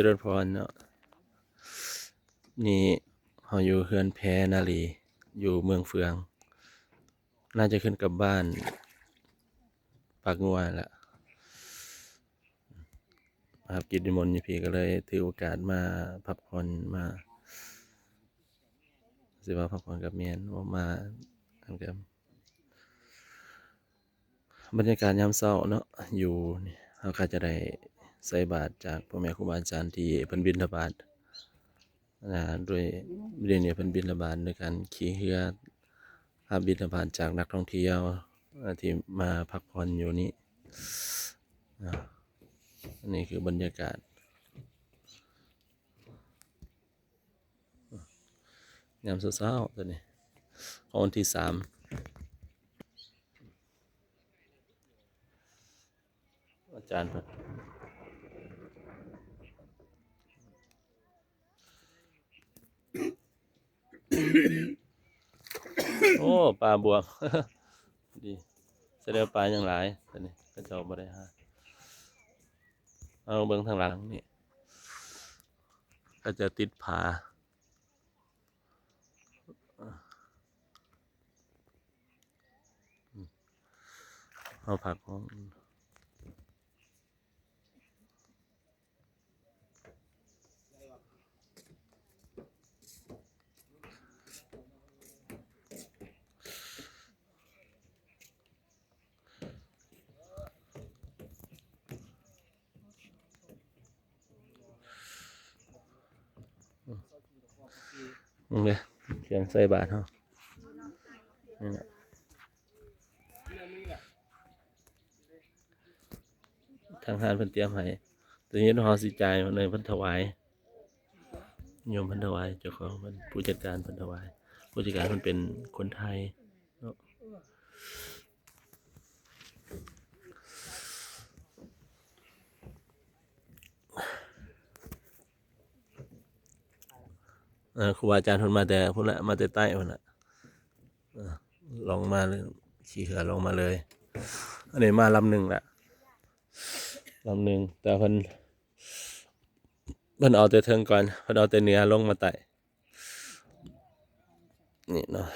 ຈະເລີນພອນເນາະ ນີ້ເຮົາຢູ່ເຮືອນແພນາລີ ຢູ່ເມືອງເຟືອງ ໜ້າຈະຂຶ້ນກັບບ້ານປາກງົວແຫຼະ ມາຮັບກິດນິມົນຢູ່ພີ້ ກໍເລີຍຖືໂອກາດມາພັກຜ່ອນ ມາ ຊິວ່າພັກຜ່ອນກໍແມ່ນ ບໍ່ມາ ອັນກໍ ບັນຍາກາດຍາມເຊົ້າເນາະ ຢູ່ນີ້ເຮົາກໍຈະໄດ້ໃສ່ບາດຈາກພໍ່ແມ່ຄູບາອາຈານທີ່ເພິ່ນບິນທະບາດ ອ່າ ໂດຍ ດຽວນີ້ເພິ່ນບິນທະບາດໂດຍການຂີ່ເຮືອ ຮັບບິນທະບາດຈາກນັກທ່ອງທ່ຽວ ເອີ ທີ່ມາພັກຜ່ອນຢູ່ນີ້ ອ່າ ອັນນີ້ຄືບັນຍາກາດ ຍາມເຊົ້າໆ ຕົວນີ້ ຂອງວັນທີສາມ ອາຈານເພິ່ນ ໂອ້ ປາບວມ ດີ ສະແດງວ່າປາຍັງຫຼາຍ ຕົວນີ້ເຂົາເຈົ້າບໍ່ໄດ້ຫາ ເອົາເບິ່ງທາງຫຼັງນີ້ ເຂົາເຈົ້າຕິດຜາ ເຮົາພັກຂອງ ເບິ່ງເດີ ຂຽນໃສ່ບາດເຮົາ ນີ້ແຫຼະ ທາງຮ້ານເພິ່ນຕຽມໃຫ້ ແຕ່ນີ້ເຮົາຊິຈ່າຍ ເພິ່ນຖວາຍ ໂຍມເພິ່ນຖວາຍ ເຈົ້າຂອງເພິ່ນ ຜູ້ຈັດການເພິ່ນຖວາຍ ຜູ້ຈັດການເພິ່ນເປັນຄົນໄທເນາະ ເອີ ຄູບາອາຈານເພິ່ນມາແຕ່ພຸ້ນລະ ມາແຕ່ໃຕ້ພຸ້ນລະ ເອີ ລົງມາເລີຍ ຂີ່ເຮືອລົງມາເລີຍ ອັນນີ້ມາລຳໜຶ່ງລະ ລຳໜຶ່ງ ແຕ່ເພິ່ນ ເພິ່ນເອົາແຕ່ເທິງກ່ອນ ເພິ່ນເອົາແຕ່ເໜືອລົງມາໃຕ້ ນີ້ເນາະ